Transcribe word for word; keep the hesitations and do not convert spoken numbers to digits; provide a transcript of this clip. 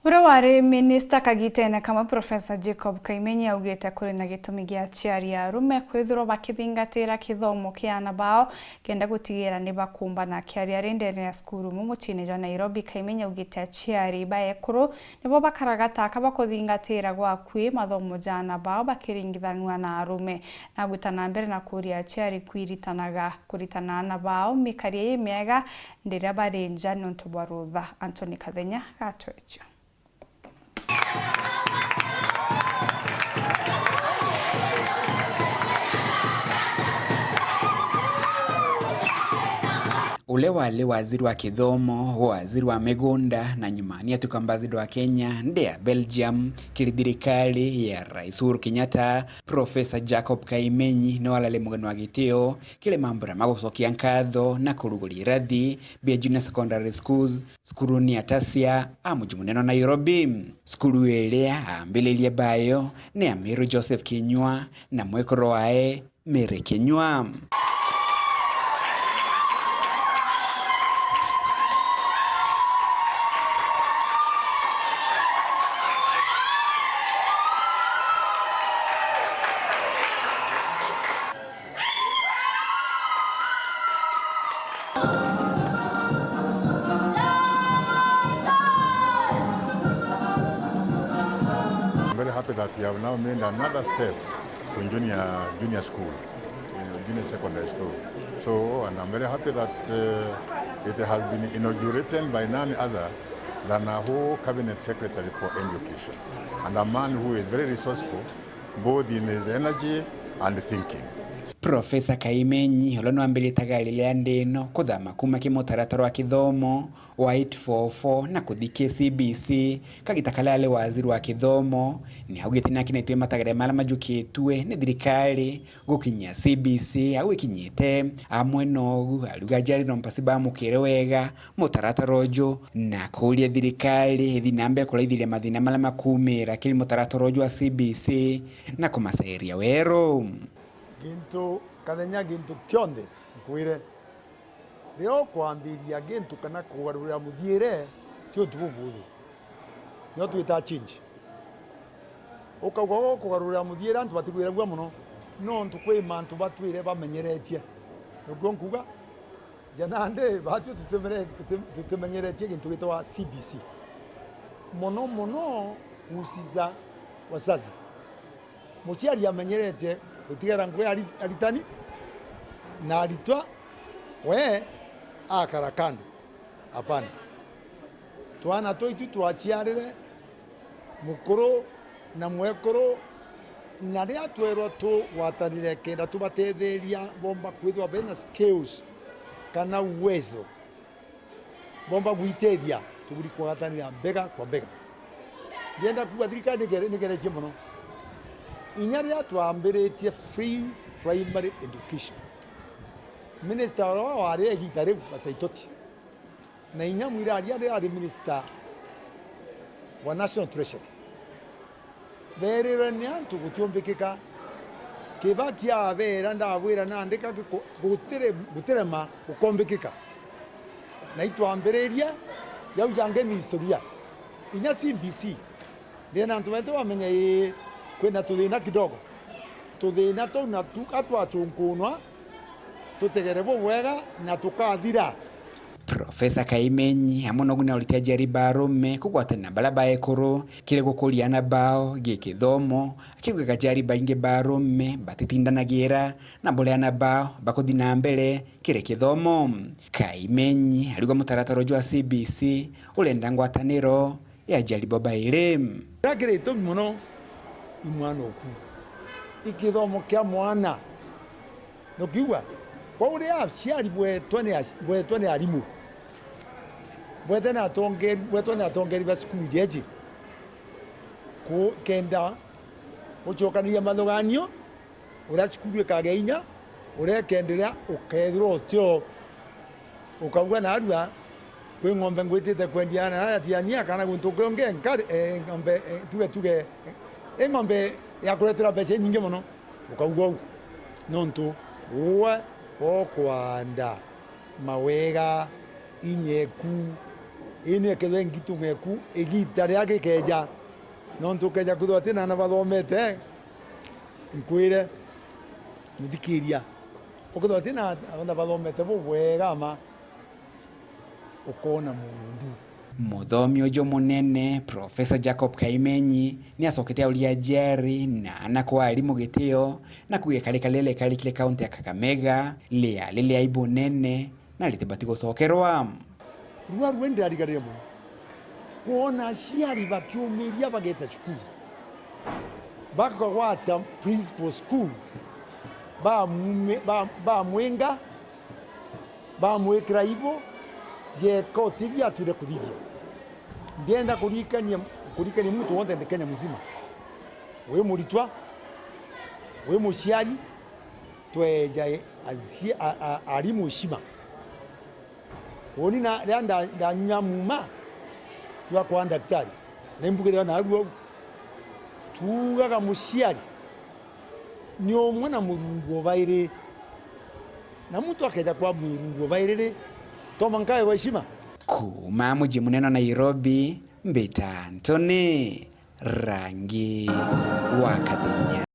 Uria wari minista kagitene kamwe, Professor Jacob Kaimenyi, augite kuri na gitumi gia aciari a arume kwithirwa bakithingatira kithomo kia aana bao kenda gutigira ni bakumbana. Akiaria ari ndene ya cukuru imwe muciine jwa Nairobi, Kaimenyi augite aciari ba ekuru nibo bakaraga ta aka bakuthingatira gwa akui mathomo ja aana bao bakiringithanua na arume. Na agwita na mbere na kuuria aciari kwiritanaga kuritana aana bao mikarie imiega ndiria bari nja niuntu bwa rutha. Anthony Kathenya gatweja. Uria wari waziri wa kithomo, waziri wa migunda, na nyuma ni atuika ambassador wa Kenya ndi ya Belgium kiri thirikari ya Rais Uhuru Kenyatta, Professor Jacob Kaimenyi niwe warari mugeni wa gitio kiri mambura ma gucokia nkatho na kuruguria irathi bia junior secondary schools, cukurune ya Tasia a muji munene wa Nairobi. Cukuru iria aambiririe bayo ni ya Miru Joseph Kinyua na mwekuru wae Mary Kinyua. I'm very happy that we have now made another step to junior, junior school, uh, junior secondary school. So, and I'm very happy that, uh, it has been inaugurated by none other than our whole cabinet secretary for education, and a man who is very resourceful, both in his energy and thinking. Professor Kaimenyi, uria nwambirite gari ria ndi ino kuthama kuuma ki mutaratara wa kithomo wa eight four four na kuthi ki C B C, kagita karia ari waziri wa kithomo, ni augite ni akinitue matagere maria majukitue ni thirikari gukinyia C B C au ikinyite. Amwe nogu, ariuga aciari no mpasi bamukire wega mutaratara uju, na kuuria thirikari ithi na mbere kuraithiria mathina maria makuumira kiri mutaratara uju wa C B C na kumacaria weru. Gintu, Kathenya, gintu kionthe nkwire, riria ukwambiria gintu kana kugarurira muthiire, ti untu bubuthu. Nio twita change. Ukauga ukugarurira muthiire, antu batikwiragua mono, nontu kwi mantu batwire bamenyeretie. Niguo nkuuga, ja nandi baatwi tutimere-, tuti-, tutimenyeretie gintu gitagwa C B C. Mono mono kuhusiza wazazi. Muciari amenyeretie gutigera ngugi ari-, aritani na aritwa, we akara kando. Hapana. Twana twaitu twaciarire, mukuru na mwekuru, na riria twerwa tugwatanire kenda tubatetheria bomba kwithirwa bena skills kana uwezo, bomba gwitethia, tuburi kugwatanira mbega kwa mbega. Ndienda kuuga thirikari nigere-, nigeretie mono. Inya riria twambiritie free primary education, minister uria wari igita riu wa Saitoti, na inya mwiraria riria ari minister wa National Treasury, beerirwe ni antu gutiumbikika. Kibaki abeera, ndabwira nandi ka giku-, gutire, gutirema gukombikika. Na itwambiriria, jau jangi ni historia. Inya C B C, ndienda antu betu bamenye, ii, kwina tuthina kidogo. Tuthina tuu na tu-, atwachunkunwa, tutegere bubwega na tukathira. Profesa Kaimenyi amwe nogu naurite aciari ba arume kugwatanira baria ba ekuru kiri gukuria aana bao gi kithomo, akiugaga aciari baingi ba arume batitindanagira na buria aana bao bakuthi na mbere kiri kithomo. Kaimenyi ariuga mutaratara uju wa C B C urenda ngwataniro ya aciari bo bairi. Kiria kiri gitumi mono i mwana oku, i kithomo kia mwana. Nukiuga, kwou riria aciari bwetwa ni ac-, bwetwa ni arimu, bwetwa ni atongeri, bwetwa ni atongeri ba cukuru jeji, ku-, kenda gucokaniria mathuganio, uria cukuru ikagea inya, uria ikenderea, ukethirwa utio. Ukauga, narua, kwi ng'ombe ngwitite kwendia na ya tiania kana guntu kungi nkari, eh, ng'ombe, eh, tuge, tuge, eh, i ng'ombe ya kuretera mbeca inyingi mono. Ukauga uu, nontu uwe ukwanda mawega, inyeku, Ii ni ekethwe ngitung'eku igiita riria gikeeja, nontu ukeeja kwithirwa uti na aana bathomete, nkwire, muthikiiria, ukethirwa uti na aana bathomete bubwega ma, ukoona muundu. Muthomi uju munene, Profesa Jacob Kaimenyi, ni acokete auria aciari na aana kwa arimu gitio, na kuuga ikarika riria rikarikire kaunti ya Kakamega riari ria aibu nene na ritibati gucokerwa. Ruarua indirarigarire mono kwona aciari bakiumiria bageeta cukuru, bakagwata principal school, bamume-, ba-, bamwinga, bamwikira ibu, jeeka uti biu atwire kuthithia. Ndienda kuririkania, kuririkania muntu wonthe nthi Kenya muzima, wi muritwa, wi muciari, tweeja aci-, a-, a-, arimu heshima. Uuni na, riria nda-, ndanyua muuma jwa kwaa ndagitari, na imbugire o naarua uu, tuugaga muciari ni umwe na Murungu o bairi, na muntu akeeja kwaa Murungu o bairi ri, to mwanka aegwe heshima. Kuuma muji munene wa Nairobi, mbita Anthony Rangi wa Kathinya.